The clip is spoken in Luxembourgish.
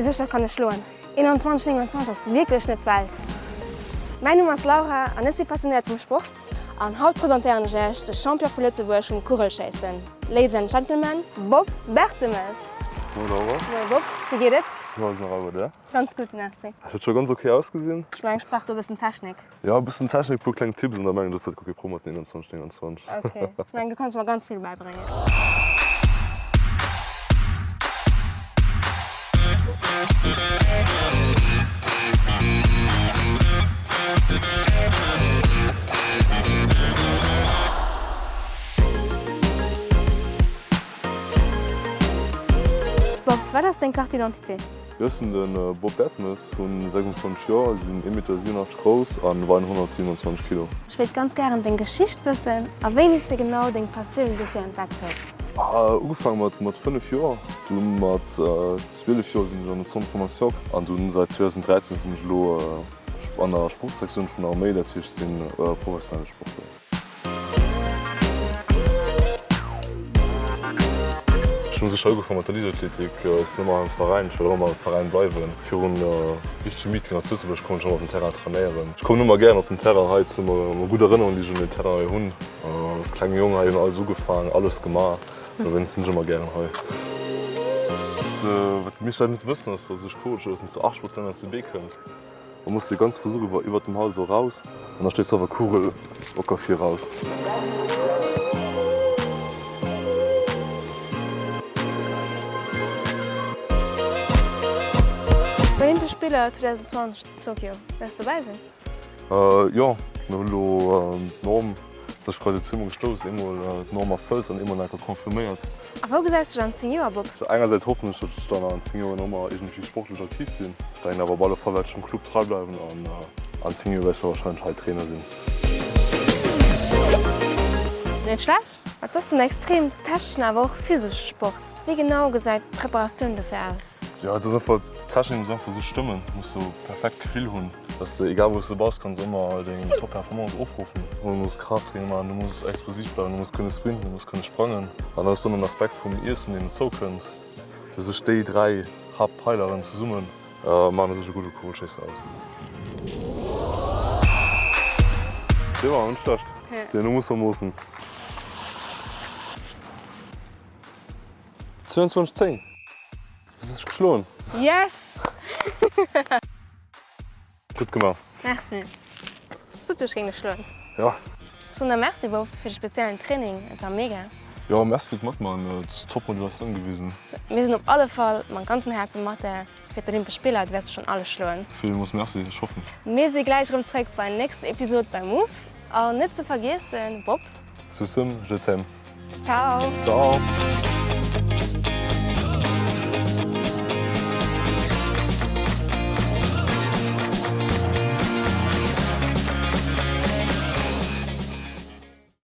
Fir sécher kann ech schloen. 21, 29 ass wierklech net d'Welt. Mäin Numm ass Laura an ech si passionéiert vum Sport an haut presentéieren ech iech de Champion vu Lëtzebuerg vum Kugelschéissen, Ladies and Gentlemen, Bob Bertemes! Moin Laura. Moin Bob, wéi geet et? Jo, ass nach all gutt, ja. Ganz gutt, merci. Et huet scho ganz ok ausgesinn. Ech mengen ech brauch do e bëssen Technik. Jo, e bëssen Technik, puer kleng Tipps an da mengen ech ass dat guer kee Problem mat den 21, 29. Ok, ech mengen du kanns mer ganz vill bäibréngen. Bob, wat ass deng Carte d'identité? Jo, ech sinn de Bob Bertemes, hunn 26 Joer, sinn 1,87 Meter grouss a weien 127 Kilo. Ech wéilt ganz gären deng Geschicht wëssen a wéini s de genau deng Passioun dofir entdeckt hues. Ugefaange mat mat 5 Joer, dunn mat 12 Joer sinn ech an de Centre Formation an dunn säit 2013 sinn ech elo an der Sportsektioun vun der Arméi, dat heescht ech sinn professionelle Sportler. Ech hunn sécher ugefaangen mat der Liichtathletik. Ech sinn ëmmer am Veräin, ech well och ëmmer am Veräin bleiwen. Virun wichtege Meeting hei zu Lëtzebuerg kommen ech ëmmer op den Terrain trainéieren. Ech kommen ëmmer gären op den Terrain hei, et sinn ëmmer gutt Erënnerungen, déi ech un den Terrain hei hunn. Als klenge Jong hei hunn alles ugefaangen, alles gemaach, dowéinst sinn ech ëmmer gären hei. Wat déi meescht Leit net wëssen, ass, datt ech Coach ass an zu 80 Prozent aus dem Bee kënnt. Da muss de ganz versuch iwwer iwwer dem Hals eraus an da steet se awer Kugel locker viraus. D'Olympesch Spiller 2020 zu Tokio, wäers dobäi sinn? Jo, mir hunn elo d'Norm, dat ass quasi zweemol gestouss, eemol d'Norm erfëllt an eemol nach enker confirméiert. A wou gesäis dech an 10 Joer, Bob? Engersäits hoffen ech, datt ech dann an 10 Joer nach ëmmer iergendwéi sportlech aktiv sinn. Ech denken awer op alle Fall wäert ech dem Club trei bleiwen an an 10 Joer wäert ech da warscheinlech hei Trainer sinn. Net schlecht! Et ass en extrem techneschen awer och physesche Sport. Wéi genau gesäit d'Preparatioun dofir aus? Jo, et ass einfach, d'Technik muss einfach esou stëmmen, du muss sou perfekt Gefill hunn. Dass du egal wou s du bass, kanns ëmmer deng Top Performance ofruffen. Du muss Krafttraining maachen, du muss explosiv bleiwen, du muss kënne sprinten, du muss kënne sprangen. An dann ass do nach den Aspekt vum Iessen, deen dozou kënnt. Fir sech déi 3 Haaptpeileren zesumme maachen u sech e gudde Kugelschéisser aus. Dee war net schlecht. Deen elo muss mer moossen. 22, 10. Du hues mech geschloen. Yes! Gutt gemaach. Merci. Sot ech géing dech schloen. Jo. Ech soen der Merci Bob fir de speziellen Training, et war mega. Jo, merci fir d'Matmaachen, et ass top Motivatioun gewisen. Mir sinn op alle Fall mam ganzen Häerze mat der fir d'Olympesch Spiller, du wäers der schonn alles schloen. Villmools Merci, ech hoffen. Mir si gläich erëm zréck beim nächsten Episod bei Move. An net ze vergiessen, Bob. Sussem, je t'aime. Ciao. Ciao.